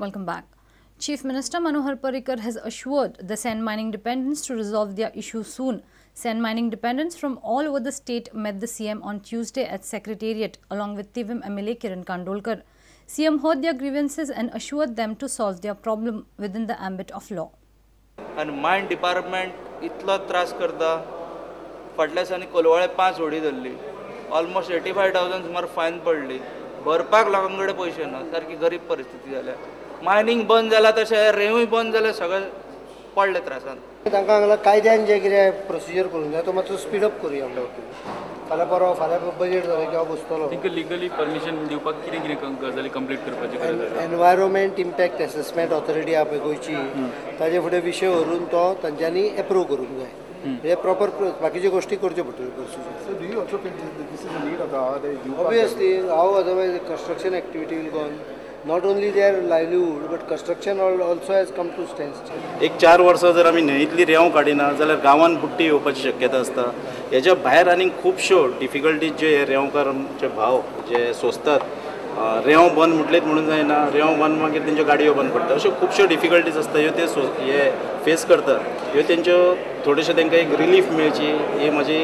Welcome back. Chief Minister Manohar Parrikar has assured the sand mining dependents to resolve their issue soon. Sand mining dependents from all over the state met the CM on Tuesday at Secretariat along with Tivim MLA Kiran Kandolkar. CM heard their grievances and assured them to solve their problem within the ambit of law. आनी मायन department इतलो त्रास करता. फाटल्या दिसांनी कोलवाळे 5 होडी धरली, almost 85,000 सुमार fine पडली. भरपाक लोकां कडेन पयशे ना, सारकी गरीब परिस्थिती जाल्या. मायनींग बंद जाला तशें रेंवूय बंद जालें, सगळें पडले त्रासान. तांकां हांगा कायद्यान जें कितें प्रोसिजर करूंक जाय तो मातसो स्पीडअप करुया म्हणटा. फाल्यां परवा फाल्यां बजेट जालें की हांव बसतलो. तांकां लिगली परमिशन दिवपाक कितें कितें गजाली कंप्लीट करपाची गरज आसा. एनवायरोमेंट इम्पॅक्ट एसेसमेंट ऑथॉरिटी आहा पळय गोंयची, ताजे फुडें विशय व्हरून तो तांच्यांनी एप्रूव करूंक जाय. हे प्रॉपर बाकीच्यो गोश्टी करच्यो पडटल्यो procedure. So do you also feel this is a need of the hour? Obviously, how otherwise construction activity will go on. Not only their livelihood but construction also has come to standstill. एक 4 वर्सां जर आमी न्हंयेंतली रेंव काडिना जाल्यार गांवांत बुडटी येवपाची शक्यता आसता. हेज्या भायर आनीक खुबश्यो डिफिकल्टीज जे हे रेंवकार भाव जे सोंसतात. रेंव बंद म्हटलेच म्हणून जायना, रेंव बंद मागीर तेंच्यो गाडयो बंद पडटा. अश्यो खुबश्यो डिफिकल्टीज आसता ह्यो ते हे फेस करतात. ह्यो तेंच्यो थोड्योश्यो तेंकां एक रिलीफ मेळची ही म्हजी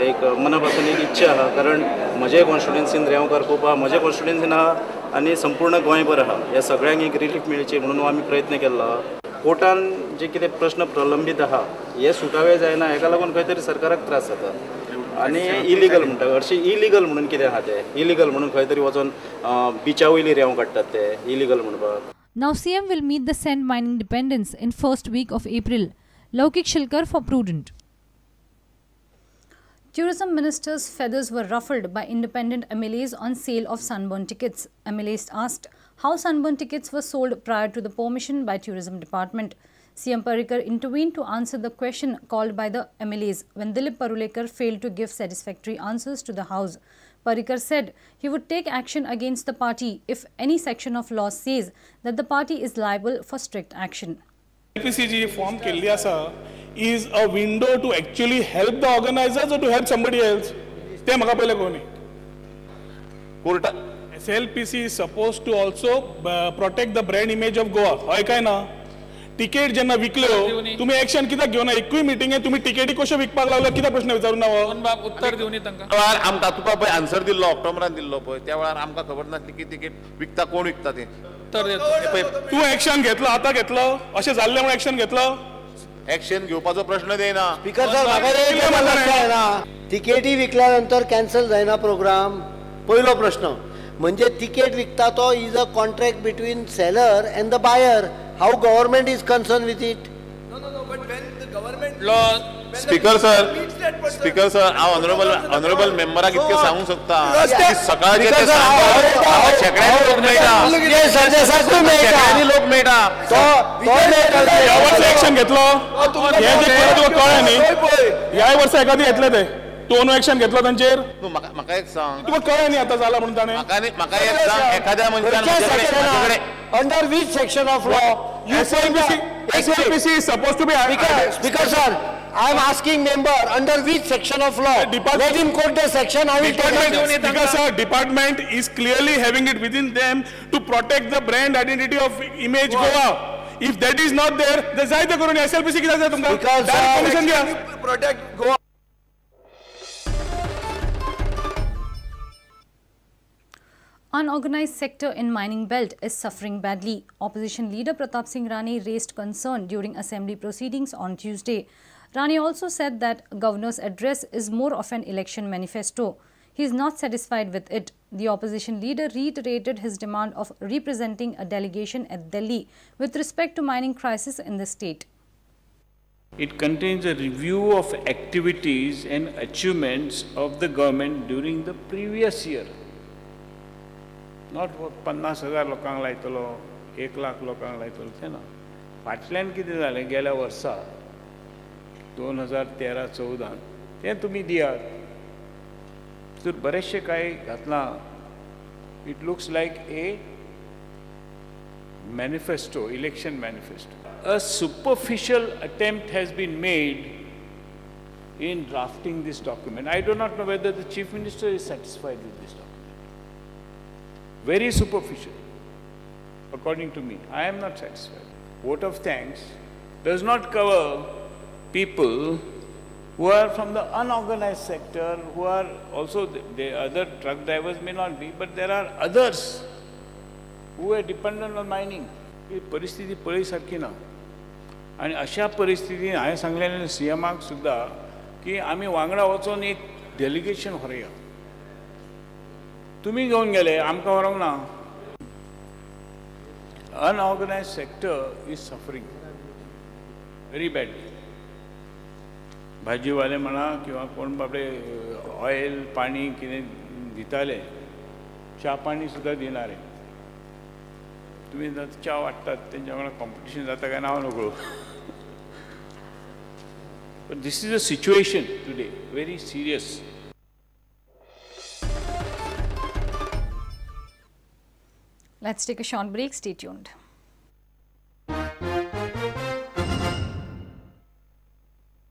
एक मना पासून एक इच्छा आहा. कारण म्हजे कॉन्स्टिट्युएन्सीन रेंवकार खूब आहा, म्हजे कॉन्स्टिट्युएन्सीन आहा आनी संपूर्ण गोंयभर आहा. ह्या सगळ्यांक एक रिलीफ मेळची म्हणून आमी प्रयत्न केल्लो आहा. कोर्टान जे कितें प्रश्न प्रलंबीत आहा हे सुटावे जायना, हेका लागून खंय तरी सरकाराक त्रास जाता. आनी इलिगल म्हणटा, हरशीं इलिगल म्हणून कितें आहा तें इलिगल म्हणून खंय तरी वचोन बिचा वयली रेंव काडटात ते इलिगल म्हणपाक. Now CM will meet the sand mining dependents in first week of April. Laukik Shilkar for Prudent. Tourism Minister's feathers were ruffled by independent MLAs on sale of sunburn tickets. MLAs asked how sunburn tickets were sold prior to the permission by Tourism Department. CM Parrikar intervened to answer the question called by the MLAs when Dilip Parulekar failed to give satisfactory answers to the House. Parrikar said he would take action against the party if any section of law says that the party is liable for strict action. LPCG form केल्ली आसा is a window to actually help the organizers or to help somebody else. ते म्हाका पयलें कळूं न्ही. Carta SLPC is supposed to also protect the brand image of Goa. हय काय ना? Ticket जेन्ना विकल्यो तुमी एक्शन कित्याक घेवना? एकूय मिटिंगेक तुमी तिकेटी कश्यो विकपाक लागलो कित्याक प्रश्न विचारून ना हो? बाब उत्तर दिवनी तांकां. वेळार आमकां तुका पळय आन्सर दिल्लो ऑक्टोबरान दिल्लो पळय, त्या वेळार आमकां खबर नासली की तिकेट विकता कोण विकता ते. तूं एक्शन घेतलो आतां घेतलो अशें जाल्लें म्हणून एक्शन घेतलो? एक्शन घेवपाचो प्रश्न येना. स्पीकर सर म्हाका तिकेटी विकल्या नंतर कॅन्सल जायना प्रोग्राम, पयलो प्रश्न. म्हणजे तिकेट विकता तो is a contract between seller and the buyer. How government is concern with it? No, no, no, but when the government law. Speaker sir, speaker sir, हांव ऑनरेबल मेंबराक इतकें सांगूंक सोदता की सकाळचे ते शेंकड्यांनी लोक मेळटा, शेंकड्यांनी लोक मेळटा. ह्या वर्सा एक्शन घेतलो हें जें तुका कळ्ळें न्ही, ह्याय वर्सा एकादी घेतलें तें तूं अंदू एक्शन घेतलो तांचेर? म्हाका एक सांग, तुका कळ्ळें न्ही आतां जालां म्हणून ताणें? म्हाका एक सांग, एखाद्या मनशान Under which section of law? SLPC is supposed to be. Speaker sir, I am asking member under which section of law? Let him quote the section. I will tell you. Speaker sir, department is clearly having it within them to protect the brand identity of image Goa. If that is not there, then जाय ते करून SLPC कित्याक जाय तुमकां? Permission दिया. Protect Goa. Unorganized sector in mining belt is suffering badly. Opposition leader Pratap Singh Rane raised concern during assembly proceedings on Tuesday. Rane also said that governor's address is more of an election manifesto. He is not satisfied with it. The opposition leader reiterated his demand of representing a delegation at Delhi with respect to mining crisis in the state. It contains a review of activities and achievements of the government during the previous year. Not 50,000 लोकांक लायतलो, 1 लाख लोकांक लायतलो तें ना. फाटल्यान कितें जालें गेल्या वर्सा 2013-14 तें तुमी दियात. तर बरेचशें कांय घातलां. It looks like a manifesto, election manifesto. A superficial attempt has been made in drafting this document. I do not know whether the Chief Minister is satisfied with this document. Very superficial. According to me, I am not satisfied. Vote of thanks does not cover people who are from the unorganized sector, who are also, the other truck drivers may not be, but there are others who are dependent on mining. ही परिस्थिती पळय सारकी ना आनी अशा परिस्थितीन हांवें सांगलेलें C एमाक सुद्दां की आमी वांगडा वचोन एक डेलिगेशन व्हरुया. तुमी घेवन गेले, आमकां व्हरूंक ना. Unorganized sector is suffering very badly. भाजीवाले म्हणा किंवा कोण बाबडे ऑयल पाणी कितें दिताले, च्या पाणी सुद्दां दिनारे. तुमी च्या वाडटात तेंच्या वांगडा कॉम्पिटिशन जाता काय ना हांव नकळो. But this is a situation today, very serious. Let's take a short break. Stay tuned.